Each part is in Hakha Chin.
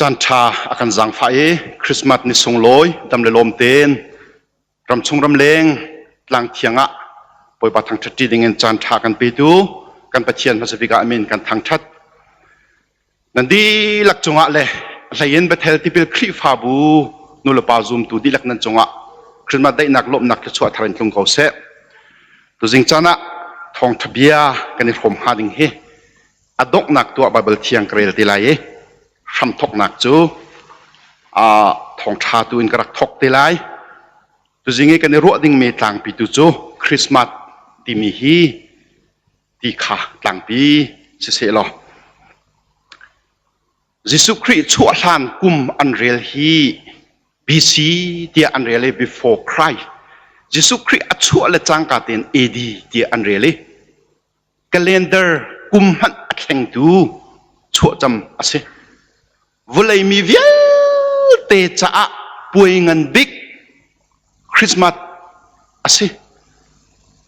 Caan ṭha a kan zaangfah i Christmas ni sunglawi dam le lawm tein ramchung ramleng tlang thiang ah Bawipa thangṭhat ṭi dingin caan ṭha kan petu kan Pathian hmasa bik ah a min kan thangṭhat. Nan dihlak cungah le a hleiin Bethel tipil Khrihfabu nulepa zumtu dihlak nan cungah Christmas daihnak lawmhnak thluachuah thar in tlung ko seh. Tuzing caan ah thawngṭha bia kan i hrawm hnga ding hi a donghnak tuah Baibal thiang ka rel te lai i hramthawknak cu thawngṭha tu in ka rak thawk te lai. Tuzing i kan i ruah dingmi tlangpi tu cu Christmas timi hi ti kha tlangpi siseh law Jesuh Khrih chuah hlan kum an rel hi BC tiah an rel i before Christ. Jesuh Khrih a chuah le cangka tein AD tiah an rel i calendar kum hmanh a thlengtu chuahcam a si. Vawlei mi vialte caah puai ngan bik Christmas a si.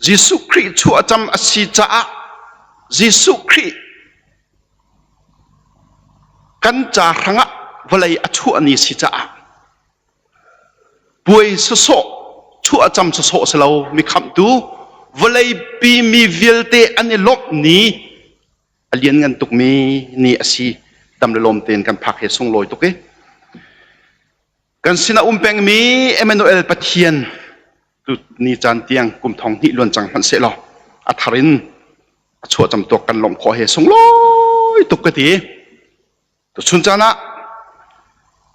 Jesuh Khrih chuahcam a si caah Jesuh Khrih kan ca hrangah vawlei a chuah ni si caah Puai sawsawh, chuahcam sawsawh si lo, mi khamhtu, vawleipi mi vialte an i lawmh ni, a lianngan tukmi ni a si. Dam le lawm tein kan phak hi sunglawi tuk i. Kan sinah um pengmi Emmanuel Pathian tu ni caan tiang kum thong hnih luan cang hmanh seh law a thar in a chuahcam tuak kan lawmh khawh hi sunglawi tuk ka ti. Tuchun caan ah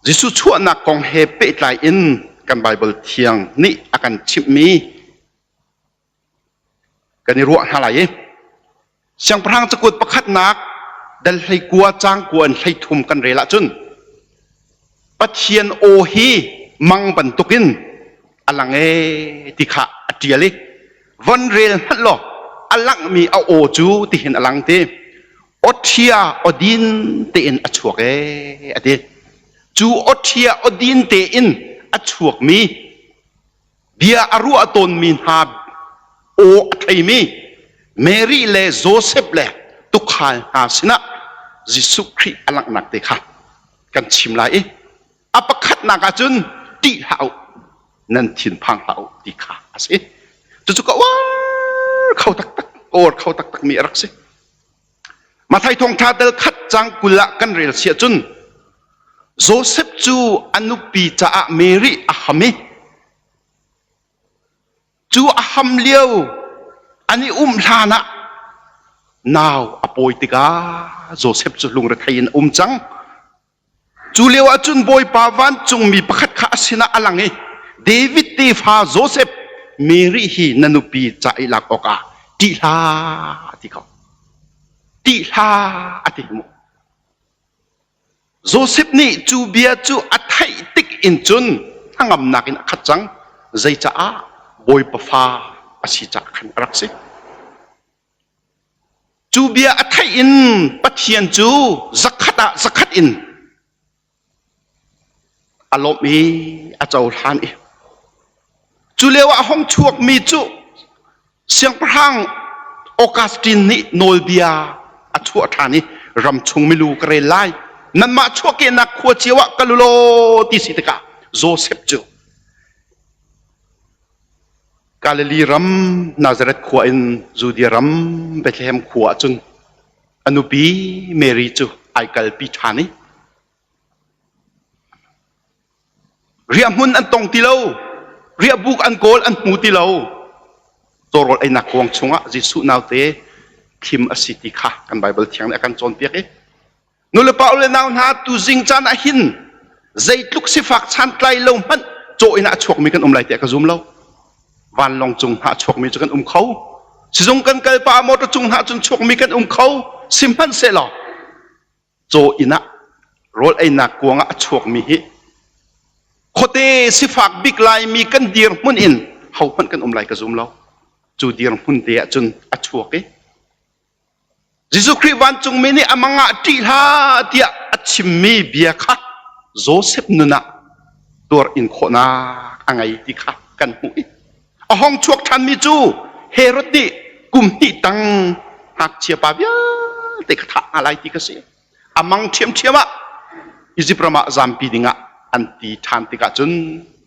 Jesuh chuahnak kong he pehtlai in kan Baibal thiang nih a kan chimhmi kan i ruah hna lai i Siangpahrang cakuat pakhatnak dal 19 caang kua in 33 kan rel ahcun Pathian aw hi mang bantukin a lang ee ti kha a ṭial i von rel hmanh law a langhmi a aw cu tihin a lang ti. Awṭhia awdin tein a chuak ee a ti. Cu awṭhia awdin tein a chuakmi bia a ruah tawnmi hna aw a theimi Mary le Joseph le tuukhal hna sinah Jesuh Khrih a langhnak te kha kan chim lai i a pakhatnak ah cun ṭih hlah u nan thinphang hlah u ti kha a si. Cucu ka uar kho taktak, ka uar kho taktakmi a rak si. Matthai thawngṭha dal khat cang 20 ah kan rel si ahcun Joseph cu a nupi caah Mary a ham i cu a ham lio an i um hlan ah nau a pawi tikah Joseph cu lungrethei in a um cang. Cu lio ah cun Bawipa vancungmi pakhat kha a sinah a lang i David tefa Joseph, Mary hi na nupi ca i lak awkah ṭih hlah a ti ko. Ṭih hlah a ti mu. Joseph nih cu bia cu a theih tik in cun hnangamnak in a khat cang. Zeicaah Bawipa fa a si caah khan a rak si. Cu bia a theih in Pathian cu zakhat ah zakhat in a lawmh i a cohlan i cu lio ah a hung chuakmi cu siangpahrang Augustine nih nawlbia a chuah ṭhan i ramchung milu ka rel lai nanmah chuahkehnak khua cio ah kal u law ti si tikah Joseph cu Galilee ram Nazareth khua in Judea ram Bethlehem khua ah cun a nupi Mary cu ai kalpi ṭhan i riahhmun an tong ti lo, riahbuk an kawl an hmu ti lo. Cawrawl einak kuang chungah Jesuh naute thim a si ti kha kan Baibal thiang nih a kan cawnpiak i Nulepa le nau hna tuzing caan ah hin zeitluk sifak santlai lo hmanh caw inn ah a chuakmi kan um lai tiah ka zum lo. Vanlawng cung hna a chuakmi cu kan um kho. Sizung kan kal pah motor cung hna cun chuakmi kan um kho. Sihmanhsehlaw caw inn ah rawl einak kuang ah a chuakmi hi khuate sifak bik laimi kan dirhmun in hohmanh kan um lai ka zum lo. Cu dirhmun te ah cun a chuak i Jesuh Khrih vancungmi nih a mang ah ṭih hlah tiah a chimmi bia kha Joseph nun ah tuar in khawhnak a ngei ti kha kan hmuh i a hong chuak ṭhanmi cu Herod nih kum hnih tang ngakchia pa vialte kha thah hna lai ti kha si. A mang ṭhiamṭhiam ah. Izipt ram ah zampi dingah an ti ṭhan tikah cun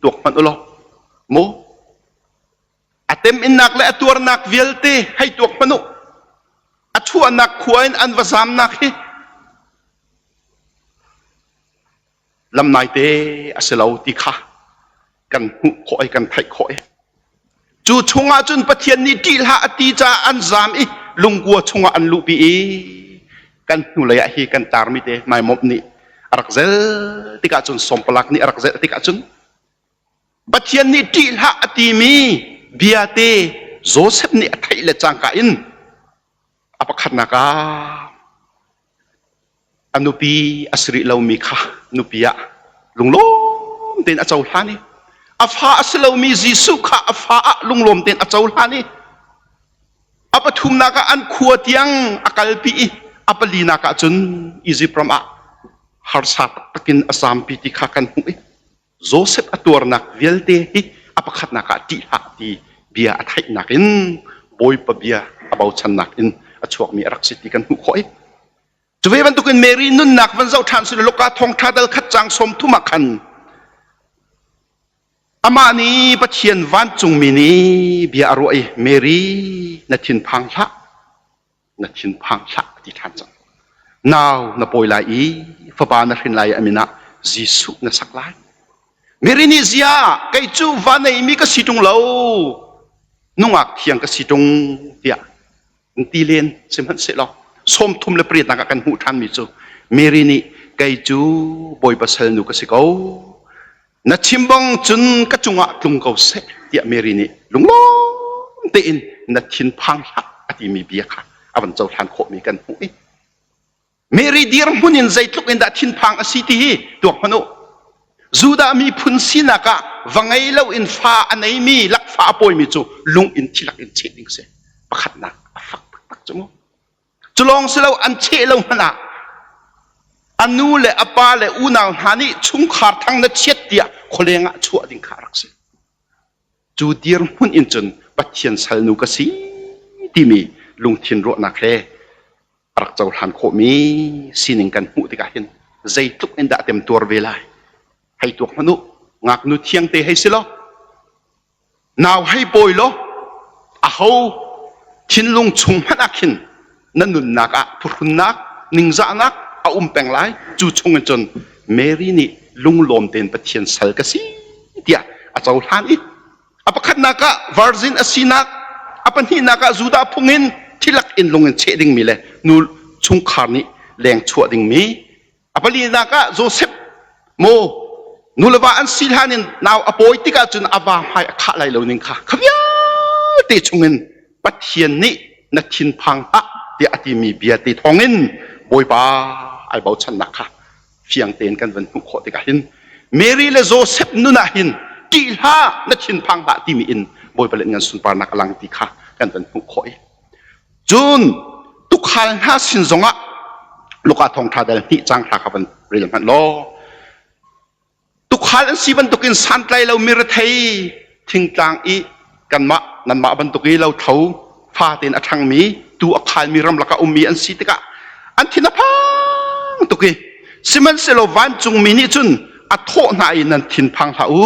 tuak hmanh u law mu a teminnak le a tuarnak vialte hei tuak hmanh u a chuahnak khua in an va zamnak hi lamnaite a si lo ti kha kan hmuh khawh i kan theih khawh i cu chungah cun Pathian nih ṭih hlah a ti caah an zam i lungkua chungah an luhpi i kan hnulei ah hi kan tarmi te maimawmh nih a rak zel tikah cun sawmpalak nih a rak zelh tikah cun Pathian nih ṭih hlah a timi bia te Joseph nih a theih le cangka in a pakhatnak ah A nupi a si rih lomi kha nupi ah lunglawm tein a cohlan i a fa a si lomi Jesuh kha a fa ah lunglawm tein a cohlan i a pathumnak ah an khua tiang a kalpi i a palinak ah cun Izipt ram ah harsa taktak in a zampi ti kha kan hmuh i Joseph a tuarnak vialte hi a pakhatnak ah ṭih hlah ti bia a theihnak in Bawipa bia a bochannak in a chuakmi a rak si ti kan hmuh khawh i Cu ve bantukin Mary nunnak van zoh ṭhan sila Luka thawngṭha dal khat caang 30 ah khan amah nih Pathian vancungmi nih bia a ruah i Mary na thinphang hlah na thinphang hlah a ti ṭhan cang. Nau na pawi lai i fapa na hrin lai i a min ah Jesuh na sak lai. Mary nih zia kei cu va neimi ka si ṭung lo nungak thiang ka si ṭung tiah ti len sihmanhsehlaw 38 nak ah kan hmuh ṭhanmi cu Mary nih kei cu Bawipa salnu ka si ko na chim bang cun ka cungah tlung ko seh tiah Mary nih lunglawm tein na thinphang hlah a timi bia kha a van cohlan khawhmi kan hmuh i Mary dirhmun in zeitluk in dah thinphang a si ti hi tuak hmanh u. Judah miphun sinak ah va ngei lo in fa a neimi lakfa a pawimi cu lung in thilak in cheh ding si. Pakhatnak a fak taktak cu mu. Cu lawng si lo an cheh lo hmanh ah a nu le a pa le unau hna nih chungkhar thang na chiat tiah khualeng ah chuah ding kha a rak si. Cu dirhmun in cun Pathian salnu ka si timi lungthin ruahnak he a rak cohlan khawhmi sining kan hmuh tikah hin zeitluk in dah temtuar ve lai hei tuak hmanh u ngaknu thiang te hei si law nau hei pawi law aho thinlung chung hmanh ah khin na nunnak ah phuhrunnak ningzahnak a um peng lai cu chung in cun Mary nih lunglawm tein Pathian sal ka si tiah a cohlan i A pakhatnak ah virgin a sinak, a pahnihnak ah Judah phung in thilak in lung in cheh dingmi le nu chungkhar nih leng chuah dingmi. A palinak ah Joseph maw nu le va an si hlan in nau a pawi tikah cun a va hmai a khah lai lo ning kha kha vialte chungin Pathian nih na thinphang hlah tiah a timi bia te thawngin Bawipa ai bochannak kha fiang tein kan van hmuh khawh tikah hin Mary le Joseph nun ah hin ṭih hlah na thinphang hlah timi in Bawipa le ngan sunparnak a lang ti kha kan van hmuh khawh i cun tukhal hna sin zongah Luka thawngṭha dal hnih cang hla kha van rel hmanh law Tukhal an si bantukin santlai lo mirethei thingtlang i kanmah nanmah bantuk i lothlo fatein a ṭhangmi tuu a khalmi ramlak ah ummi an si tikah an thin a phang tuk i sihmanhsehlaw vancungmi nih cun a thawh hna i nan thinphang hlah u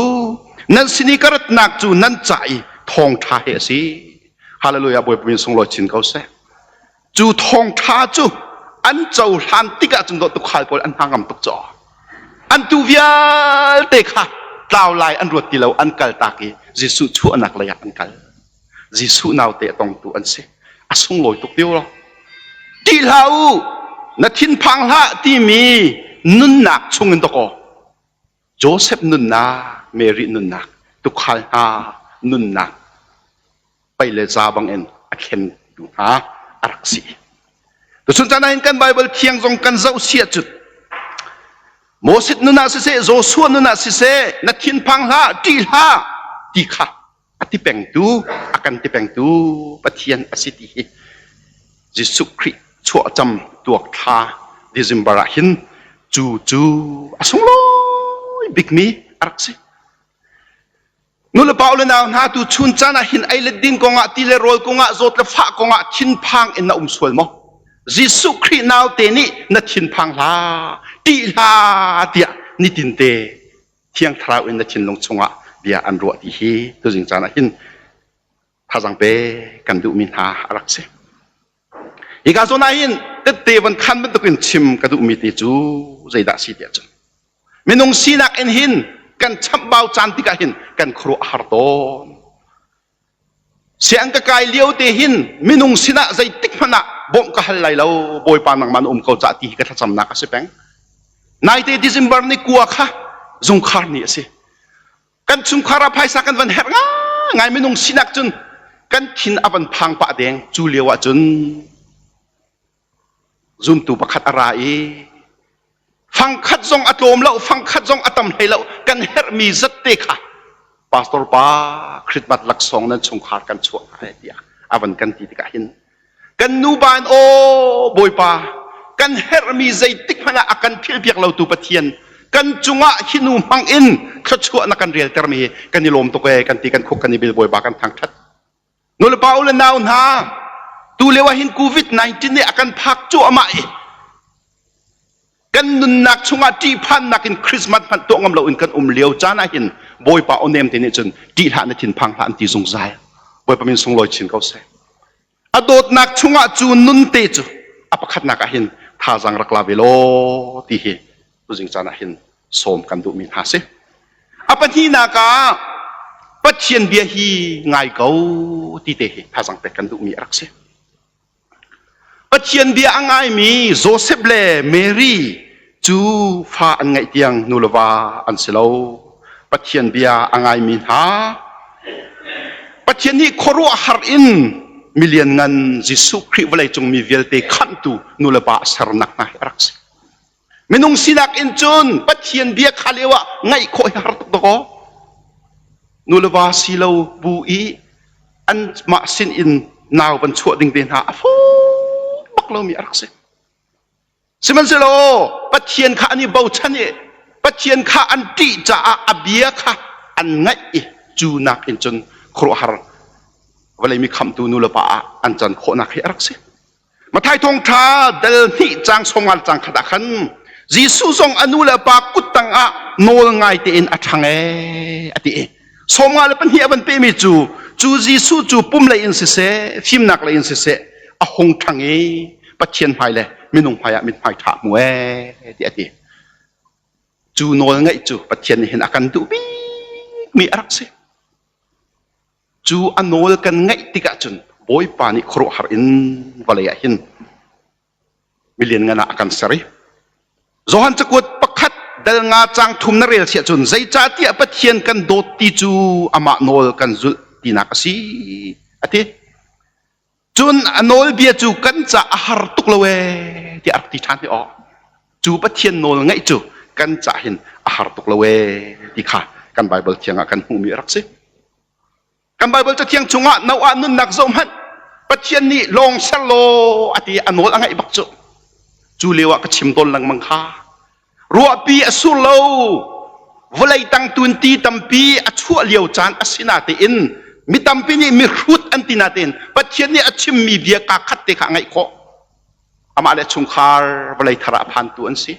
nan sin i ka ratnak cu nan ca i thawngṭha he a si hallelujah bawipa min sunglawi chin ko seh Cu thawngṭha cu an cohlan tikah cun dawh tukhal pawl an hna ngam tuk caw. An tu vialte kha tlau lai an ruat ti lo an kal tak i Jesuh chuahnak lei ah an kal. Jesuh naute a tongtu an si. A sunglawi tuk ti lo. Ṭih hlah u, na thinphang hlah timi nunnak chungin dawkaw Joseph nunnak, Mary nunnak, tukhal hna nunnak pei le za bangin a thlentu hna a rak si. Tuchun caan ahhin kan Bible thiang zong kan zoh si ahcun Moses nun ah siseh, Joshua nun ah siseh, na thinphang hlah, ṭih hlah ti kha a ti pengtu, a kan ti pengtu Pathian a si ti hi Jesuh Khrih chuahcam tuak thla December ah hin cu cu a sunglawi bikmi a rak si. Nulepa le nau hna tu chun caan ah hin ei le din kongah ti le rawl kongah zawt le fah kongah thinphang in na um sual maw? Jesuh Khrih naute nih na thinphang hlah, ṭih hlah tiah nitinte Thiang Thlarau in na thinlung chungah bia an ruah ti hi tuzing caan ah hin thazang pe kan duhmi hna a rak si. Hika zawn ah hin tette van khan bantukin chim ka duhmi te cu zeidah si tiah cun minung sinak in hin kan chamhbau caan tikah hin kan khuaruah a har tawn. Siang ka kai lio te hin minung sinah zeitik hmanh ah bawmh ka hal lai lo Bawipa nangmah na um ko cah ti hi ka thlacamnak a si peng. Naite December ni kua kha zungkhar ni a si. Kan chungkhar ah phaisa kan van herh ngai minung sinak cun kan thin a van phang pah deng cu lio ah cun Zumtu pakhat a ra i fangkhat zong a tlawm lo, fangkhat zong a tam hlei lo, kan herhmi zatte kha pastor pa Christmas laksawng nan chungkhar kan chuah hna tiah a van kan ti tikah hin kan nupa in aw Bawipa kan herhmi zeitik hmanh ah a kan philhpiak lotu Pathian kan cungah hi nu hmang in thluachuah na kan reltermi hi kan i lawm tuk ee kan ti kan khuk kan i bil Bawipa kan thangṭhat. Nulepa u le nau hna, tu lio ah hin COVID-19 nih a kan phak cuahmah i kan nunnak chungah ṭihphannak in Christmas hmanh tuah ngam loin kan um lio caan ah hin Bawipa aw nem te nih cun ṭih hlah na thinphang hlah an ti zungzal. Bawipa min sunglawi chin ko seh. A dawtnak chungah cu nun te cu a pakhatnak ah hin thazaang rak la ve law ti hi tuzing caan ah hin sawm kan duhmi hna si. A pahnihnak ah Pathian bia hi ngai ko ti te hi thazang pek kan duhmi a rak si. Pathian bia a ngaimi Joseph le Mary cu fa an ngeih tiang nu le va an si lo. Pathian bia a ngaimi hna Pathian nih khuaruahhar in milian ngan Jesuh Khrih vawleicung mi vialte khamhtu nu le pa a sernak hna hi a rak si. Minung sinak in cun Pathian bia kha lio ah ngaih khawh hi har tuk dakaw. Nu le va si lo bu i an mah sin in nau van chuah ding te hna a fawi bak lomi a rak si. Sihmanhsehlaw Pathian kha an i bochan i Pathian kha an ṭih caah a bia kha an ngaih i cu nak in cun khuaruahhar vawlei mi khamhtu nu le pa ah an can khawhnak hi a rak si. Mathai thawngṭha dal hnih caang sawmngal caang khat ah khan Jesuh zong a nu le a pa kut tangah nawl ngai tein a ṭhang ee a ti i 52 le pahnih a van pehmi cu cu Jesuh cu pum lei in siseh fimnak lei in siseh a hung ṭhang i Pathian hmai le minung hmai ah mithmai ṭha hmu ee ti a ti. Cu nawl ngaih cu Pathian nih hin a kan duh bikmi a rak si. Cu a nawl kan ngaih tikah cun Bawipa nih khuaruahhar in vawlei ah hin milian ngan ah a kan ser i Johan cakuat pakhat dal nga cang thum na rel siah cun zeicahtiah Pathian kan dawt ti cu amah nawl kan zulh tinak a si a ti. Cun a nawlbia cu kan ca a har tuk lo ee tiah a rak ti ṭhan hi aw. Cu Pathian nawl ngaih cu kan ca hin a har tuk lo ee ti kha kan Baibal thiang ah kan hmuhmi a rak si. Kan Baibal cathiang chungah Noah nunnak zoh hmanh Pathian nih lawng ser law a ti a nawl a ngaih bak cu. Cu lio ah ka chim tawn lengmang kha. Ruahpi a sur lo. Vawlei tang tunti tampi a chuah lio caan a si natein mi tampi nih mihrut an ti natein Pathian nih a chimmi bia kaa khat te kha a ngaih khawh. Amah le chungkhar vawlei thar ah a phantu an si.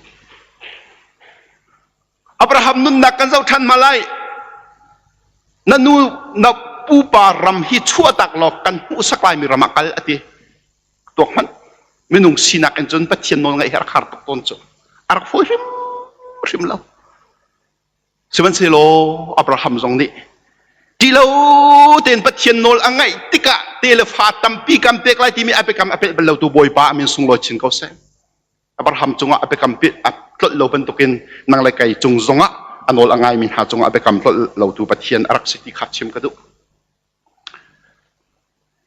Abraham nunnak kan zoh ṭhan hna lai. Na nu na pupa ram hi chuahtak law kan hmuhsak laimi ram ah kal a ti. Tuak hmanh minung sinak in cun Pathian nawl ngaih hi a rak har tuk tawn cu. A rak fawi hrimhrim lo. Sihmanhsehlaw Abraham zong nih ṭih lo tein Pathian nawl a ngaih tikah te le fa tampi kan pek lai timi a biakam a pelh bal lotu Bawipa a min sunglawi chin ko seh. Abraham cungah a biakam a tlolh lo bantukin nang le kei cung zongah a nawl a ngaimi hna cungah a biakam tlolh lotu Pathian a rak si ti kha chim ka duh.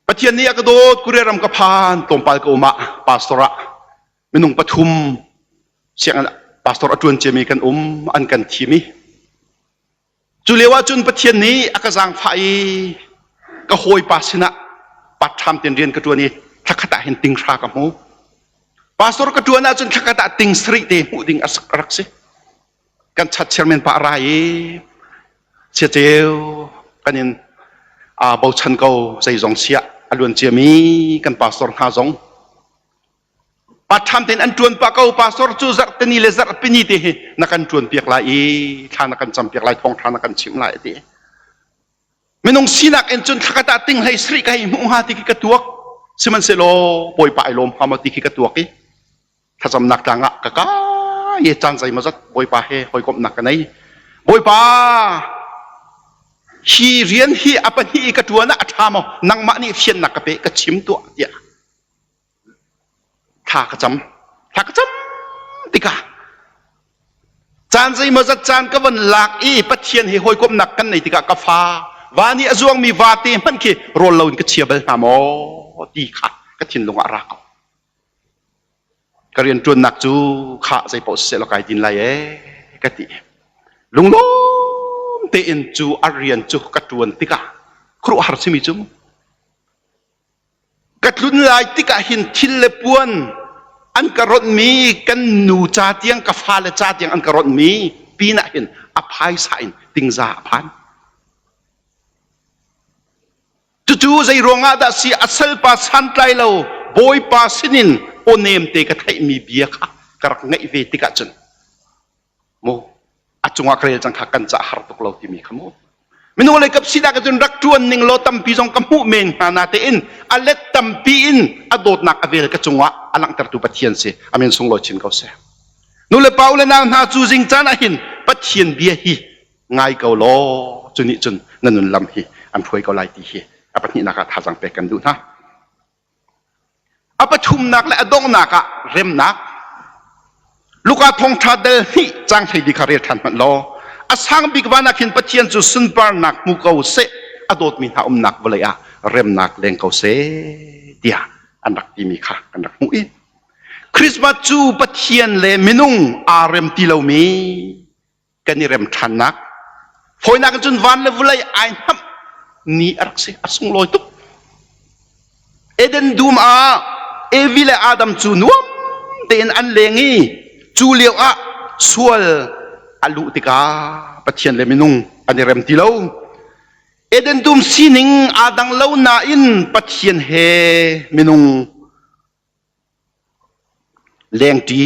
Pathian nih a ka dawt Korea ram ka phan tlawmpal ka um ah pastor ah minung pathum sianginn pastor a ṭuan ciami kan um an kan thim i cu lio ah cun Pathian nih a ka zaangfah i ka hawipa sinah part time tein rian ka ṭuan i thlakhat ah hin ting hra ka hmu. Pastor ka ṭuan ahcun thlakhat ah ting sarih te hmuh ding a rak si. Kan chat chairman pa a ra i Siaceu kan in aa bochan ko zeizong siah a luan ciami kan pastor hna zong. Part-time tein an ṭuan pah ko. Pastor cu zarhteni le zarhpini te hi na kan ṭuan piak lai i thla na kan cam piak lai, thawngṭha na kan chimh lai a ti. Minung sinak in cun thlakhat ah ting hlei sarih ka hei hmuh hnga ti khi ka tuak. Sihmanhsehlaw Bawipa ai lawm hnga maw ti khi ka tuak i thlacamnak tlang ah ka kai i caan zeimawzat Bawipa he hawikomhnak ka nei. Bawipa, hi rian hi a pahnih i ka ṭuan ah a ṭha maw? Nangmah nih fiannak ka pe, ka chim tuah tiah thla ka cam. Thla ka cam tikah caan zeimawzat caan ka von lak i Pathian he hawikomhnak kan nei tikah ka fa va nih a zuangmi vate hmanh khi rawl loin ka chia bal hna maw ti kha ka thinlung ah a ra ko. Ka rianṭuannak cu khah zeipaoh siseh law kai din lai ee ka ti. Lunglawm tein cu a rian cu ka ṭuan tikah khuaruahhar simi cu ka tlun lai tikah hin thil le puan an ka ronhmi kan nu ca tiang ka fale ca tiang an ka ronhmi pinah hin a phaisa in tingza a phan. Cucu zei ruangah dah si a salpa santlai lo Bawipa sinin aw nemte ka theihmi bia kha ka rak ngaih ve tikah cun mu a cungah ka rel cang kha kan cah har tuk lo timi kha mu minung lei kap sinak cun rak ṭuan ning law tampi zong ka hmuh men hna na tein a let tampi in a dawtnak a vel ka cungah a langhtertu Pathian si amen sunglawi chin ko seh nu le pa u le nau hna cu zing caan ah hin Pathian bia hi ngai ko law cu nih cun na nun lam hi an hruai ko lai ti hi a pahnihnak ah thazaang pek kan duh hna. A pathumnak le a donghnak ah remnak. Luka thawngṭha dal hnih cang hlei kha rel ṭhan hmanh law a sang bik van ah khin Pathian cu sunparnak hmu ko seh a dawtmi hna umnak vawlei ah remnak leng ko seh tiah an rak timi kha kan rak hmuh i Christmas cu Pathian le minung aa rem ti lomi kan i rem ṭhannak fawinak in cun van le vulei ai hnamh ni a rak si a sunglawi tuk Eden dum ah Evi le Adam cu nuam tein an leng i cu lio ah sual a luh tikah Pathian le minung an i rem ti lo Eden dum sining aa dang lo nain Pathian he minung Lengṭi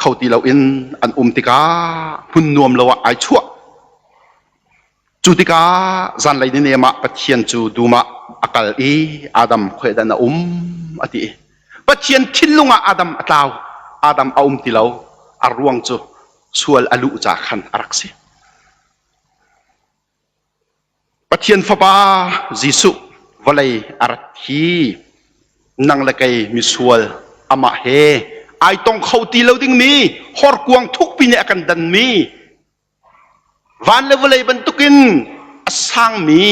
kho ti loin an um tikah hmun nuam lo ah ai chuah. Cu tikah zanlei ni nem ah Pathian cu dum ah a kal i Adam khuaidan a um a ti. Pathian thinlung ah Adam a tlau. Adam a um ti lo. A ruang cu sual a luh ca khan a rak si. Pathian Fapa Jesuh vawlei a rat hi nang le kei misual amah he ai tong kho ti lo dingmi horkuang thukpi nih a kan danmi van le vawlei bantukin a sangmi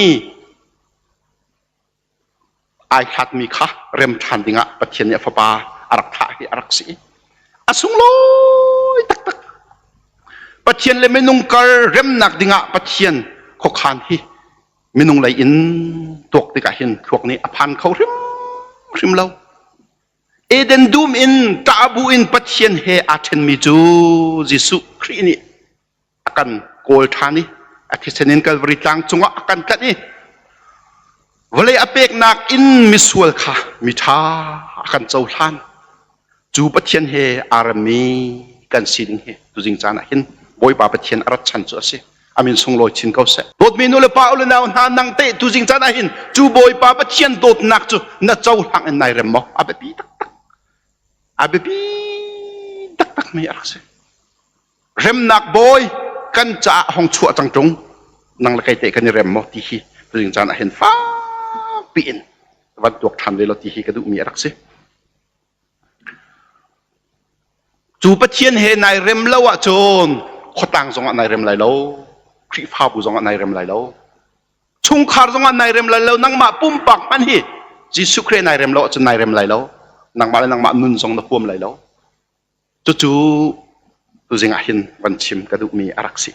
ai hlatmi kha rem ṭhan dingah Pathian nih a Fapa a rak thlah hi a rak si. A sunglawi taktak. Pathian le minung kar remnak dingah Pathian khuakhan hi minung lei in tuak tikah hin thluak nih a phan kho hrimhrim lo. Eden dum in ṭah bu in Pathian he aa ṭhenmi cu Jesuh Khrih nih a kan kawl ṭhan i a thisen in Kalvari tlang cungah a kan tlanh i vawlei a peknak in misual kha miṭha a kan cohlan. Cu Pathian he aa remmi kan sining hi tuzing caan ah hin Bawipa Pathian a rat chan cu a si. Amin sunglawi chin ko seh. Dawtmi nu le pa u le nau hna nang teh tuzing caan ah hin cu Bawipa Pathian dawtnak cu na cohlang in nai rem maw? A biapi taktak. A biapi taktak mi a rak si. Remnak bawi kan caah hong chuah cang ṭung nang le kei teh kan i rem maw ti hi tuzing caan ah hin fakpi in van tuak ṭhan ve law ti hi ka duhmi a rak si. Cu Pathian he nai rem lo ahcun khuatlang zongah nai rem lai lo, Khrihfabu zongah nai rem lai lo, chungkhar zongah nai rem lai lo, nangmah pumpak hmanh hi Jesuh Khrih nai rem lo ahcun nai rem lai lo, nangmah le nangmah nun zong na huam lai lo. Cucu tuzing ah hin van chim ka duhmi a rak si.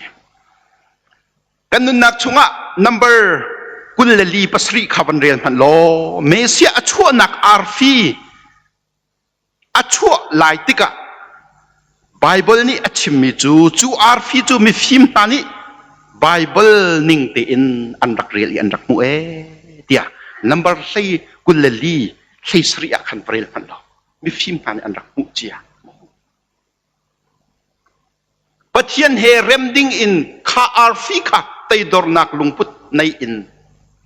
Kan nunnak chungah number 24 pasarih kha van rel hmanh law Messiah a chuahnak arfi a chuah lai tikah Bible nih a chimmi cu cu arfi cu mifim hna nih Bible ning tein an rak rel i an rak hmuh ee tiah number hlei 24 hlei sarih ah khan va rel hmanh law. mifim hna nih an rak hmuh cia. Pathian he rem ding in kha arfi kha teidornak lungput nei in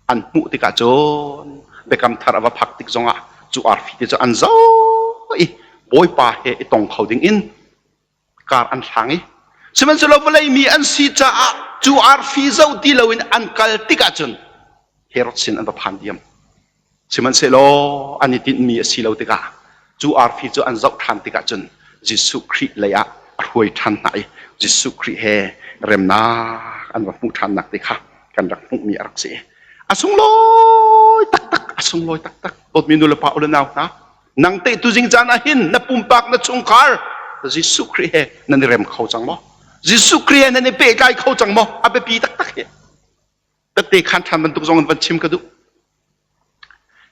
an hmuh tikah cun biakam thar a va phak tik zongah cu arfi te cu an zoh i Bawipa he i tong kho ding in kar an hlang i sihmanhsehlaw vawlei mi an si caah cu arfi zoh ti loin an kal tikah cun Herod sin an va phan diam. Sihmanhsehlaw an i tinhmi a si lo tikah cu arfi cu an zoh ṭhan tikah cun Jesuh Khrih lei ah a hruai ṭhan hna i Jesuh Khrih he remnak an va hmuh ṭhannak te kha kan rak hmuhmi a rak si. A sunglawi taktak, a sunglawi taktak. Dawtmi nu le pa u le nau hna, nang teh tuzing caan ah hin na pumpak na chungkhar Jesuh Khrih he nan i rem kho cang maw? Jesuh Khrih he nan i pehtlai kho cang maw? A biapi taktak hi. Tette khan ṭhan bantuk zong in van chim ka duh.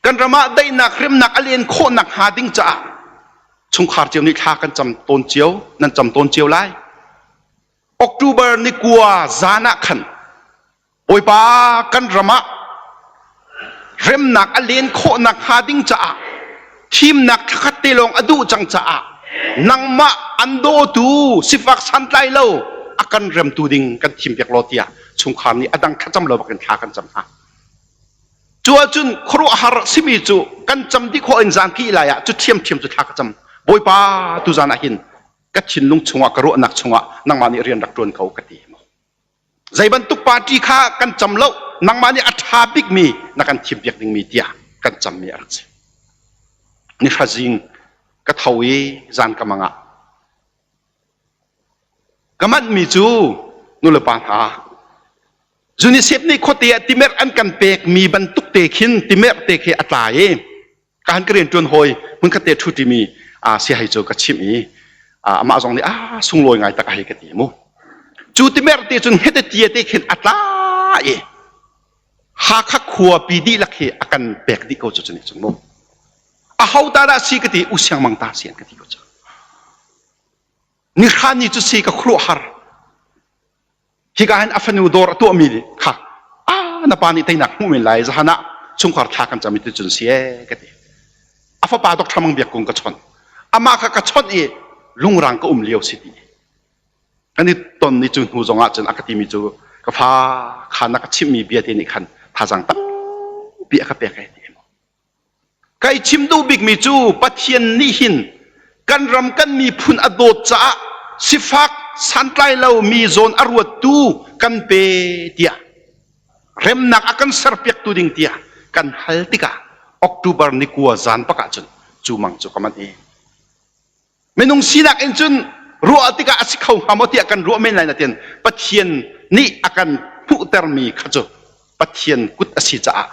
Kan ram ah daihnak remnak a len khawhnak hnga ding caah chungkhar cio nih thla kan cam tawn cio, nan cam tawn cio lai. October ni kua zan ah khan Bawipa kan ram ah remnak a len khawhnak hnga ding caah thimnak thlakhat te lawng a duh cang caah nangmah an dawtu sifak santlai lo a kan remtu ding kan thim piak law tiah chungkhar nih a dang thlacam lo bakin thla kan cam hna. Cu ahcun khuaruahhar simi cu kan cam dih khawh in zan ki lai ah cu ṭhiamṭhiam cu thla ka cam. Bawipa tuzan ah hin ka thinlung chungah ka ruahnak chungah nangmah nih rian rak ṭuan ko ka ti. Zei bantuk party kha kan cam lo nangmah nih a ṭha bikmi na kan thimpiak dingmi tiah kan cammi a rak si. Ni hra zing ka tho i zan ka mang ah Ka manhmi cu nulepa hna, UNICEF nih khuate ah timerh an kan pekmi bantuk te khin timerh te khi a tla i ka han ka rianṭuan hawi hmunkhat te ṭhuṭimi siahei cu ka chimh i amah zong nih ah sunglawi ngai tak a hei ka ti mu. Cu timerh te cun hete tia te khin a tla i Hakha khuapi dihlak hi a kan pek dih ko cu cu nih cun mu. Aho ta dah si ka ti u siangmang ta si an ka ti ko cu. Nihra ni cu si ka khuaruahhar. Hika hin a fanu dawr a tuahmi kha ah na pa nih teinak hmuh men lai zahan ah chungkhar thla kan cam i tucun si ee ka ti. A fapa Dr. Mang Biak Kung ka chawnh. Amah kha ka chawnh i lungrang ka um lio si ti. Kan i ton ni cu hnu zong ah cun a ka timi cu ka fa kha na ka chimhmi bia te nih khan thazaang tampi a ka pek ee ti. Kai chim duh bikmi cu Pathian nih hin kan ram kan miphun a dawt caah sifak santlai lo mi zawn a ruattu kan pe tiah remnak a kan serpiaktu ding tiah kan hal tikah October ni kua zan pak ahcun cu mang cu ka manh i Minung sinak in cun ruah tikah a si kho hnga maw tiah kan ruah men lai nain Pathian nih a kan hmuhtermi kha cu Pathian kut a si caah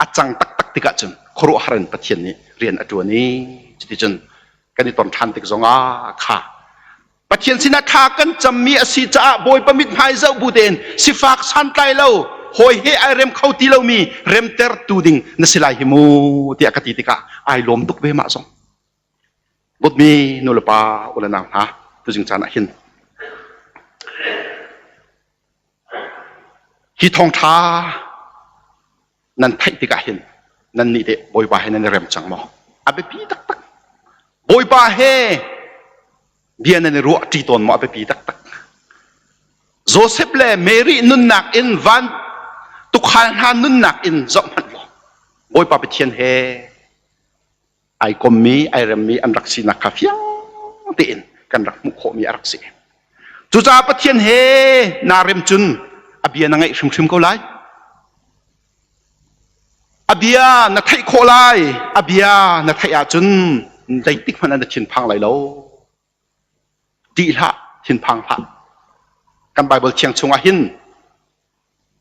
a cang taktak tikah cun khuaruahhar in Pathian nih rian a ṭuan i cuticun kan i ton ṭhan tik zongah kha Pathian sinah thla kan cammi a si caah Bawipa mithmai zoh bu tein sifak santlai lo hawi he ai rem kho ti lomi remtertu ding na si lai hi mu tiah ka ti tikah ai lawm tuk ve mah zong. Dawtmi nulepa u le nau hna, tuzing caan ah hin hi thawngṭha nan theih tikah hin nannih teh Bawipa he nan i rem cang maw? A biapi taktak. Bawipa he bia nan i ruah ṭi tawn maw? A biapi taktak. Joseph le Mary nunnak in van tukhal hna nunnak in zoh hmanh law Bawipa Pathian he ai kommi ai remmi an rak sinak kha fiang tein kan rak hmuh khawhmi a rak si. Cucaah Pathian he naa rem cun a bia na ngaih hrimhrim ko lai. A bia na theih khawh lai. A bia na theih ahcun zeitik hmanh ah na thinphang lai lo. Ṭih hlah, thinphang hlah. Kan Baibal thiang chungah hin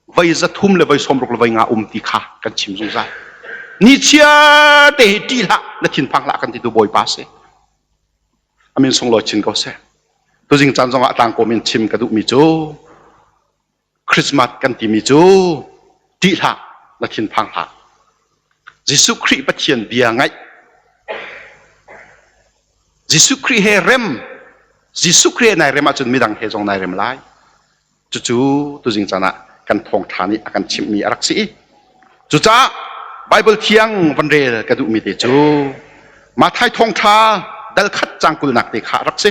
voi 300 le voi 60 le voi nga um ti kha kan chim zungzal. Nichiar te hi ṭih hlah, na thinphang hlah kan ti tu Bawipa si. Amin sunglawi chin ko seh. Tuzing caan zongah tlangkawm in chim ka duhmi cu Christmas kan timi cu ṭih hlah, na thinphang hlah. Jesuh Khrih Pathian bia ngaih. Jesuh Khrih he rem. Jesuh Khrih he nai rem ahcun midang he zong nai rem lai. Cucu tuzing caan ah kan thawngṭha nih a kan chimhmi a rak si. Cucaah Baibal thiang van rel ka duhmi te cu. Matthai thawngṭha dal khat cang kulnak te kha a rak si.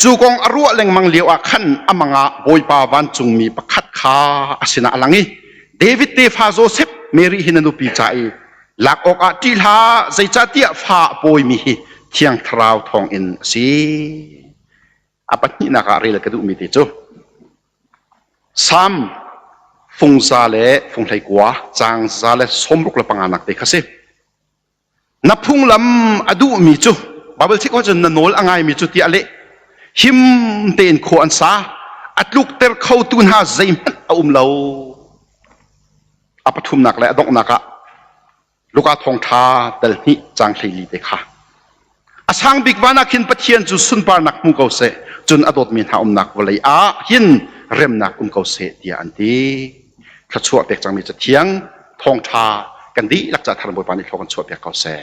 Cu kong a ruah lengmang lio ah khan a mang ah Bawipa vancungmi pakhat kha a sinah a lang i David tefa Josef Mary hi na nupi ca i lak awkah ṭih hlah, zeicahtiah fa a pawimi hi Thiang Thlarau thawngin a si. A pahnihnak ah rel ka duhmi te cu Salm fungza le funghlei kua caang za le sawmruk le panganak te kha si. Na phunglam a duhmi cu Baibal thik ahcun na nawl a ngaimi cu tiah leh. Him tein khua an sa. A tlukter khotu hna zeihmanh a um lo. A pathumnak le a donghnak ah Luka thawngṭha dal hnih caang 14 te kha. A sang bik van ah khin Pathian cu sunparnak hmu ko seh, cun a dawtmi hna umnak vawlei ah hin remnak um ko seh tiah an ti. Thluachuah pek cangmi Cathiang thawngṭha kan dihlak ca thar Bawipa nih thlua kan chuah piak ko seh.